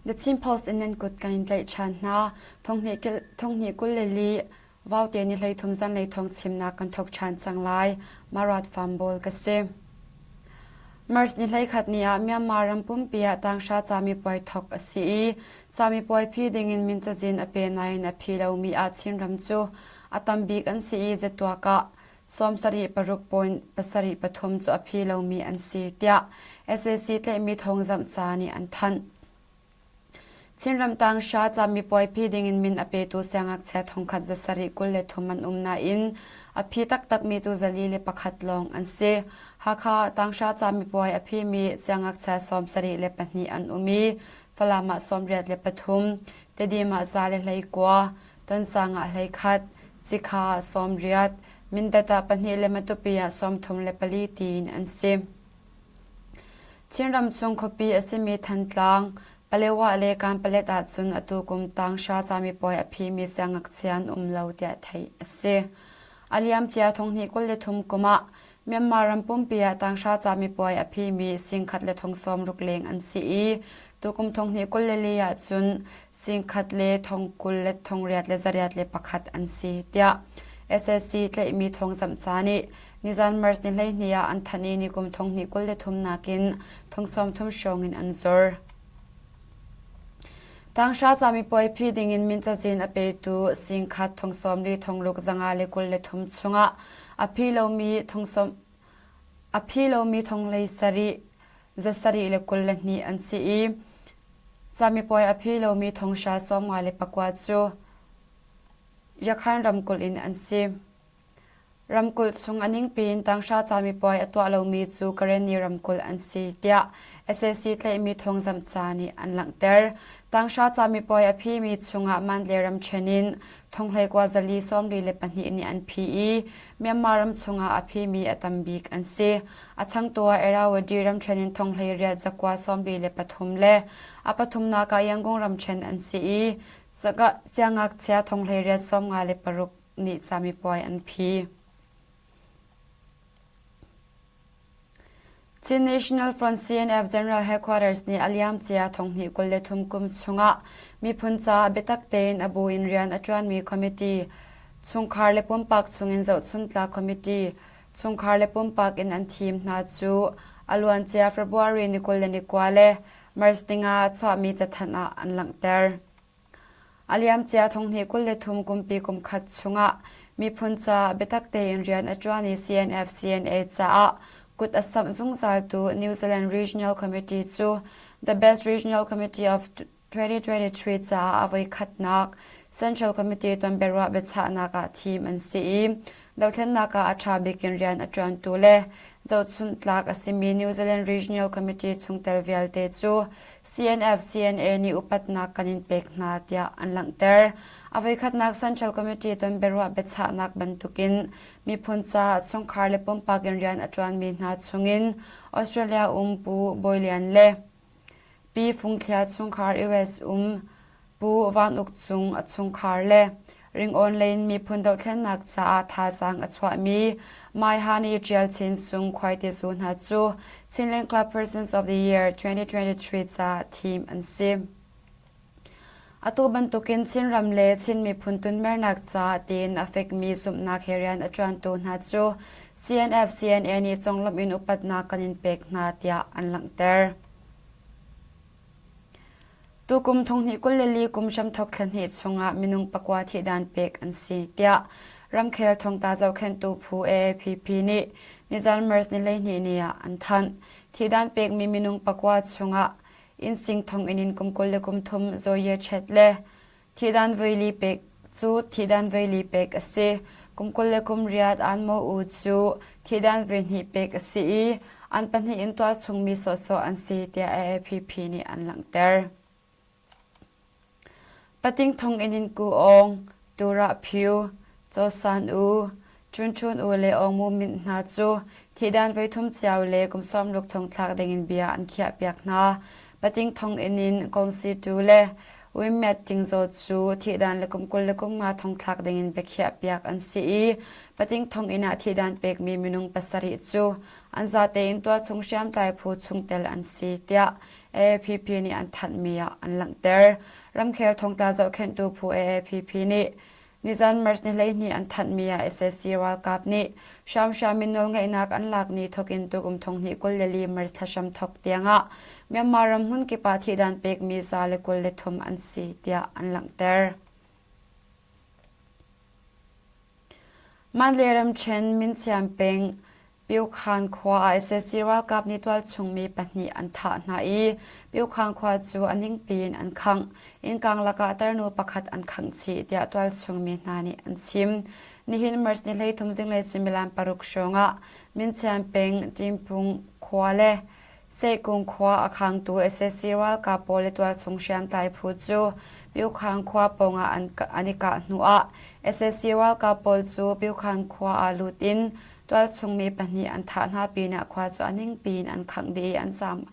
The Chin Post in nan kut kan in tlaih ṭhan hna. Thonghnih 24 Vaute ni 13 zanlei thawng chimnak kan thawk ṭhan cang lai. Marat Farm ka si. March ni 11 ni ah Myanmar ram pumpi ah tanghra camipuai thawk a si i camipuai phi dingin min cazin a pe nain a phi lomi ah Chinram cu a tam bik an si i zetuak ah 76.73 cu a phi lomi an si tiah sac tlaihmi thawngzamh ca nih an thanh. Chinram tanghra camipuai phi dingin min a petu siangngakchia thongkhat 723 an um nain a phi taktakmi cu 401 lawng an si. Hakha ah tanghra camipuai a phimi siangngakchia 72 an um i Falam ah 83, Tedim ah 119, Tonsang ah 11, Cikha ah 80, Mindat ah 2 le Matupi ah 34 tiin an si. Chinram chung khuapi a simi Thantlang, Palewa le Kanpalet ahcun atu kum tanghra camipuai a phimi siangngakchia an um lo tiah theih a si. A liamcia thonghnih 23 kum ah Myanmar ram pumpi ah tanghra camipuai a phimi singkhat le thong sawmruk leng an si i tukum thonghnih 24 ahcun singkhat le thong 20 le thong riat le zariat le pakhat an si tiah SSC tlaihmi thawngzamh ca nih Nizan March ni 12 ah an thanh i nikum thonghnih 23 nakin thong 30 hrawng in an zor. Tanghra camipuai phi dingin min cazin a petu singkhat thong sawmli thongruk zanga le 23 chungah a phi lomi thong sawm a phi lomi thong hlei sarih zasarih le 22 an si i camipuai a phi lomi thong hra sawmnga le pakua cu Yakhan ramkulh in an si. Ramkulh chung a ningpi in tanghra camipuai a tuah lomi cu Karenni ramkulh an si tiah sac tlaihmi thawngzamh ca nih an langhter. Tanghra camipuai a phimi chungah Mandalay ramṭhen in thonghleikua zali 42 nih an phi i Myanmar ram chungah a phimi a tam bik an si. A changtu ah Irrawaddy ramṭhen in thonghlei riat zakua 73 le a pathumnak ah Yangon ramṭhen an si i siangngakchia thonghlei riat 56 nih camipuai an phi. Chin National Front CNF General Headquarters nih a liamcia thonghnih 23 kum chungah miphun caah biatak tein a bu in rian a ṭuanmi committee, chungkhar le pumpak chungin zohchuntlak committee, chungkhar le pumpak in an thim hna cu a luancia February ni 29 le March ninga ah chuahmi cathanh ah an langhter. A liamcia thonghnih 23 kumpi kumkhat chungah miphun ca biatak tein rian a ṭuan i CNF-CNA caah kut a samh zungzaltu New Zealand Regional Committee cu The Best Regional Committee of 2023 caah a voikhatnak Central Committee tonbiaruah biachahnak ah thim an si i dothlennak ah a ṭha bik in rian a ṭuantu le zohchunhtlak a simi New Zealand Regional Committee chungtel vialte cu CNF-CNA nih upatnak kan in pek hna tiah an langhter. A voikhatnak Central Committee ton biaruah biachahnak bantukin miphun caah chungkhar le pumpak in rian a ṭuanmi hna chungin Australia um Pu Bawi Lian le Pi Fung Thlia chungkhar US um Pu Van Uk Cung a chungkhar le Ringawn lei in miphun dohthlennak caah thazaang a chuahmi Mai Hani Ṭial Chin Sung Khuaite Zu hna cu Chinland Club Persons of the Year 2023 caah thim an si. Atu bantukin Chinram le Chin miphun tunmernak caah tiin a fekmi zumhnak he rian a ṭuantu hna cu CNF CNA nih conglawmh in upatnak kan in pek hna tiah an langhter. Tukum thonghnih 24 kum hramthawk thla hnih chungah minung pakua thihdan pek an si, tiah ramkhel thongtla zohkhenhtu phu AAPP nih nizan March ni 12 ni ah an thanh. Thihdan pekmi minung pakua chungah innsing thonginn in kum 23 Zaw Ye Chet le Thihdan voili pek cu thihdan voili pek a si. Kum 28 An Maw U cu thihdan voihnih pek a si i an pahnih in tualchungmi sawhsawh an si tiah AAPP nih an langhter. Pating thonginn in Ku Aung, Turah Phyu, Caw San U, Chun Chun U le Aung Mu Mint hna cu thihdan voithum cio le kum 60 thongthlak dingin bia an khiahpiak hna. Pating thonginn in Kong Si Tu le. Win Myat Tingzaw cu thihdan le kum 25 thongthlak dingin biakhiahpiak an si i pating thonginn ah thihdan pekmi minung pasarih cu an zatein tualchung hriamtlai phu chungtel an si tiah AAPP nih an thanhmi ah an langhter. Ramkhel thongtla zohkhenhtu phu AAPP nih Nizan March ni 12 an thanhmi ah sac ralkap nih hramhram in nawlngeihnak an lak ni thawk in tukum 2024 March thla hramthawk tiangah Myanmar ram hmunkip ah thihdan pekmi 123 an si tiah an langhter. Mandalay ramṭhen Minsiam peng Pyokhan khua ah sac ralkap nih tualchung mi pahnih an thah hna i Pyokhan khua cu a ningpi in an khangh. Innkang lakah tarnu pakhat an khangh chih tiah tualchung mi hna nih an chim. Nihin March ni 13 zinglei suimilam paruk hrawngah Minchian peng Ṭimpung khua le Sehkung khua a khangtu sac ralkap pawl le tualchung hriamtlai phu cu Pyokhan khua pawngah an i kah hnuah sac ralkap pawl cu Pyokhan khua ah lut in Tualchung mi pahnih an thah hna pinah khua cu a ningpi in an khangh dih i an zaam.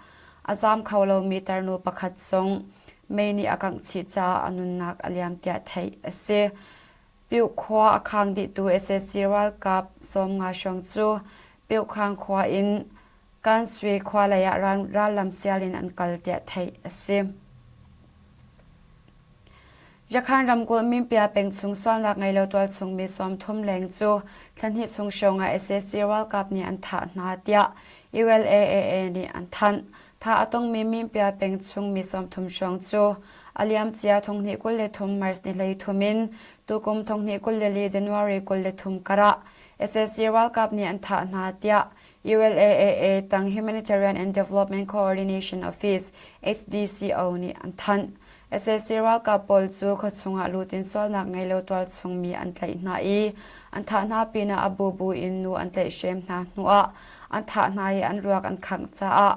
A zaam kho lomi tarnu pakhat zong mei nih a kangh chih caah a nunnak a liam tiah theih a si. Pyuh khua a khang dihtu sac ralkap 50 hrawng cu Pyuhkhang khua in Kansui khua lei ah rallam sial in an kal tiah theih a si. Yakhan ramkulh Minpia peng chung sualnak ngei lo tualchung mi 30 leng cu thla hnih chung hrawng ah sac ralkap nih an thah hna tiah ULAAA nih an thanh. Thah a tongmi Minpia peng chung mi 30 hrawng cu a liamcia 2023 March ni 13 in tukum 2024 January 23 karah sac ralkap nih an thah hna tiah ULAAA tang Humanitarian and Development Coordination Office HDCO nih an thanh. Sac ralkap pawl cu khuachung ah lut in sualnak ngei lo tualchung mi an tlaih hna i an thah hna pinah a bubu in nu an tlaihhrem hna hnuah an thah hna i an ruak an khangh caah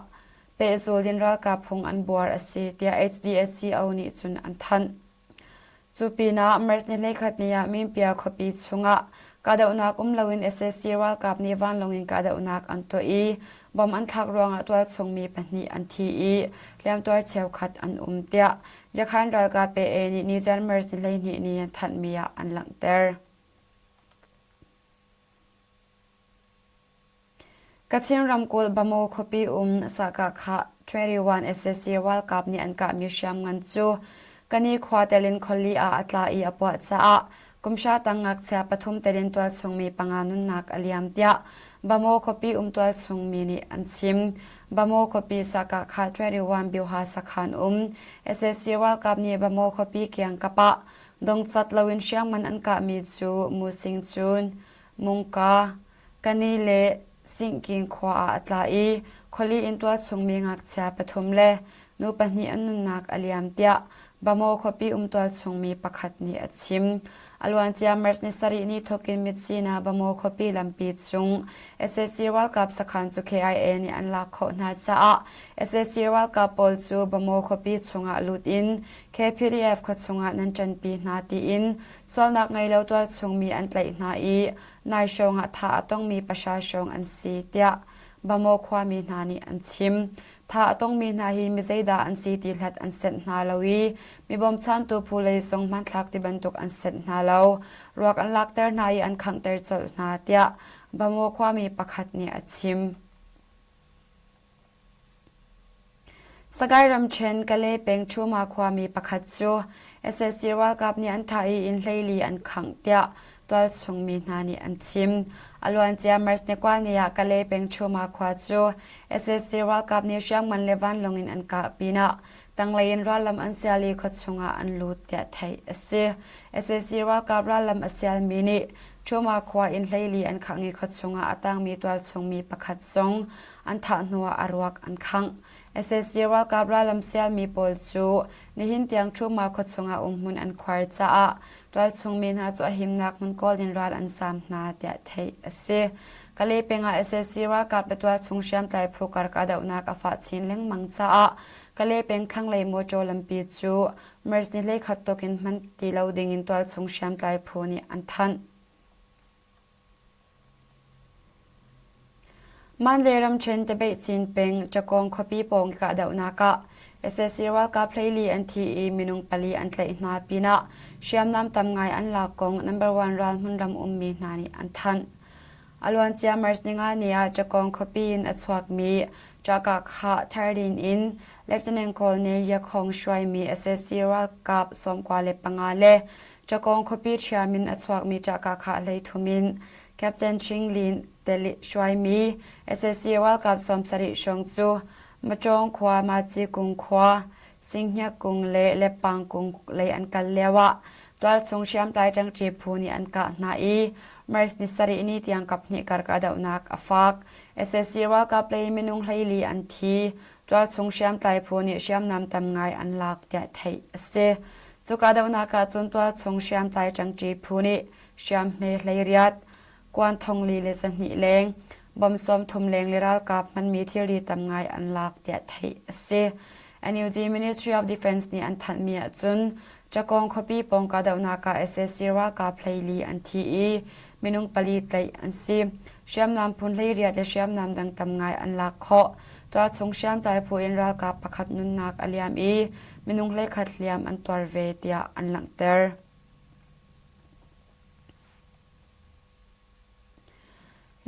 pehzul in ralkap phung an buar a si tiah HDSCO nih cun an thanh. Cu pinah March ni 11 ni ah Minpia khuapi chungah kahdohnak um loin sac ralkap nih vanlawng in kahdohnak an tuah i bomb an thlak ruangah tualchung mi pahnih an thi i hliamtuar cheukhat an um tiah Yakhan ralkap AA nih nizan March ni 12 ni an thanhmi ah an langhter. Kachin ramkulh Bamaw khuapi um Sakakha 21 sac ralkap nih an kahmi hriamngan cu Kani khua tel in khuali ah a tla i a puah caah kumhra tang ngakchia pathum tel in tualchung mi panga nunnak a liam tiah Bamaw khuapi um tualchung mi nih an chim. Bamaw khuapi Sakakha 21 Byuha sakhan um sac ralkap nih Bamaw khuapi kiangkap ah dongcat loin hriamngan an kahmi cu Musing Cun, Mungka, Kani le Singking khua ah a tla i khuali in tualchungmi ngakchia pathum le nu pahnih an nunnak a liam tiah Bamaw khuapi um tualchungmi pakhat nih a chim. A luancia March ni sarih ni thawkin Mitsina Bamaw khuapi lampi chung sac ralkap sakhan cu KIA nih an lak khawh hna caah sac ralkap pawl cu Bamaw khuapi chungah lut in KPDF khuachung ah nan ṭanpi hna tiin sualnak ngei lo tualchungmi an tlaih hna i nai hrawng ah thah a tongmi pahra hrawng an si tiah Bamaw khuami hna nih an chim. Thah a tongmi hna hi mi zeidah an si ti hlat an senh hna lo i mi bawmchantu phu lei zong hmanthlak ti bantuk an senh hna lo. Ruak an lakter hna i an khanghter colh hna tiah Bamaw khuami pakhat nih a chim. Sagaing ramṭhen Kalay peng Chuma khuami pakhat cu sac ralkap nih an thah i inn 14 an khangh tiah tualchung mi hna nih an chim. A luancia March ni kua ni ah Kalay peng Chuma khua cu sac ralkap nih hriamngan le vanlawng in an kah pinah tanglei in rallam an sial i khuachung ah an lut tiah theih a si. Sac ralkap rallam a sialmi nih Chuma khua inn 14 an khangh i khuachung ah a tangmi tualchung mi pakhat zong an thah hnuah a ruak an khangh. Sac ralkap rallam sialmi pawl cu nihin tiang Chuma khuachung ah umhmun an khuar caah tualchung mi hna cu a himnak hmun kawl in ral an saam hna tiah theih a si. Kalay peng ah sac ralkap le tualchung hriamtlai phu kar kahdohnak a fah chin lengmang caah Kalay peng thlanglei mawṭaw lampi cu March ni 11 tuk in hman ti lo ding in tualchung hriamtlai phu nih an thanh. Mandalay ramṭhen Tabeihcin peng Ṭakawng khuapi pawng kahdohnak ah. Sac ralkap 14 an thi i minung pali an tlaih hna pinah hriamnam tam ngai an lak kong number one ral hmunram ummi hna nih an thanh. A luancia March ninga ni ah Cakawng khuapi in a chuakmi Ṭahkahkhah Thardin in Lieutenant Colonel Yakhong hruaimi sac ralkap 95 le Cakawng khuapi ṭhiam in a chuakmi Ṭahkahkhah 33 in Captain Ching Lin hruaimi sac ralkap 70 hrawng cu Maṭawng khua, Maci kung khua, Singhniak kung le Leppang kung lei an kal lioah tualchung hriamtlai ṭangṭi phu nih an kah hna i March ni sarih ni tiang kaphnih kar kahdohnak a fak. Sac ralkap lei minung 14 an thi. Tualchung hriamtlai phu nih hriamnam tam ngai an lak tiah theih a si. Cu kahdohnak ah cun tualchung hriamtlai ṭangṭi phu nih hriamhme 18, kuan 42 leng, bom 30 leng le ralkap hmanmi thilri tam ngai an lak tiah theih a si. NUG Ministry of Defense nih an thanhmi ahcun Cakawng khuapi pawng kahdohnak ah sac ralkap 14 an thi i minung pali tlaih an si. Hriamnam phun 18 le hriamnam dang tam ngai an lak khawh. Tualchung hriamtlai phu in ralkap pakhat nunnak a liam i minung 11 hliam an tuar ve tiah an langhter.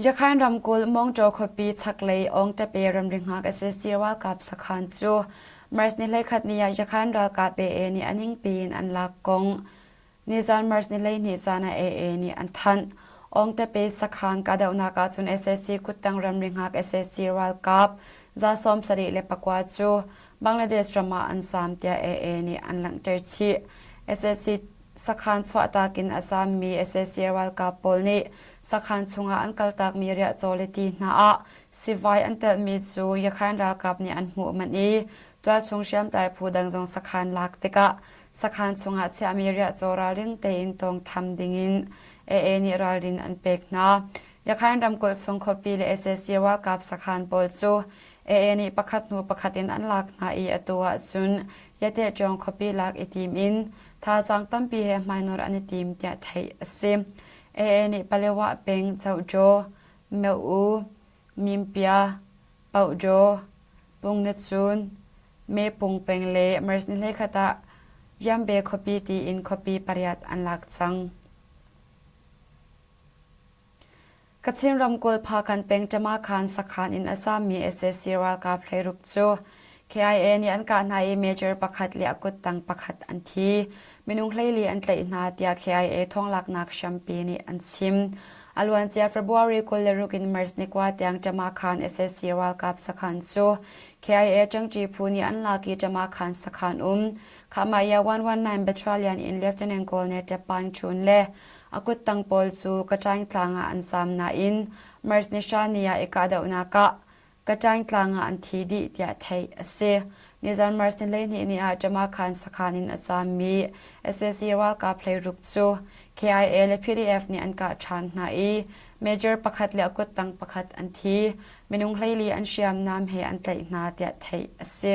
Yakhain ramkulh Mawngṭaw khuapi chaklei Awngṭape ramri hngak sac ralkap sakhan cu March ni 11 ni ah Yakhain ralkap AA nih a ningpi in an lak kong nizan March ni 12 zan ah AA nih an thanh. Awngṭape sakhan kahdohnak ahcun sac kuttang ramri hngak sac ralkap 74 cu Bangladesh ram ah an zaam tiah AA nih an langhter chih. Sac Sakhan chuahtak in a zaammi sac ralkap pawl nih sakhan chungah an kaltakmi riahcaw le ti hna ah sivai an telhmi cu Yakhain ralkap nih an hmuh manh i tualchung hriamtlai phu dang zong sakhan lak tikah sakhan chungah chiahmi riahcaw ralring tein tawngtham dingin AA nih ralrin an pek hna. Yakhain ramkulh chung khuapi le sac ralkap sakhan pawl cu AA nih pakhat hnu pakhat in an lak hna i atu ahcun Yatehṭawng khuapi lak i tim in thazaang tampi he hmainawr an i tim tiah theih a si. AA nih Palewah peng Chohṭaw, Myo-u, Mimpia, Pohṭaw, Pungnatsun, Mepung peng le March ni 21 ah Yambe khuapi tiin khuapi pariat an lak cang. Kachin ramkulh Phakhan peng Ṭamakhan sakhan in a zaammi sac ralkap hleiruk cu KIA nih an kah hna i major pakhat le a kuttang pakhat an thi. Minung 14 an tlaih hna tiah KIA thawnglaknak hrampi nih an chim. A luancia February 26 in March ni kua tiang Ṭamakhan sac ralkap sakhan cu KIA ṭangṭi phu nih an lak i Ṭamakhan sakhan um Khamaya 119 Battalion in Lieutenant Colonel Ṭapaing Chun le A kuttang pawl cu Kaṭaing tlang ah an zaam nain March ni hra ni ah i kahdohnak ah Kaṭaing tlang ah an thi dih tiah theih a si. Nizan March ni 12 ni ah Ṭamakhan sakhan in a zaammi sac ralkap 16 cu KIA le PDF nih an kah ṭhan hna i major pakhat le a kuttang pakhat an thi. Minung 14 an hriamnam he an tlaih hna tiah theih a si.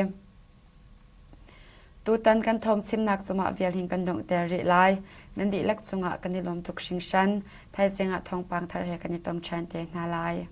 Tutan kan thawngchimnak cungah vial hin kan donghter rih lai. Nan dihlak cungah kan i lawm tuk hringhran. Thaizing ah thawngpang thar he kan i tong ṭhan te hna lai.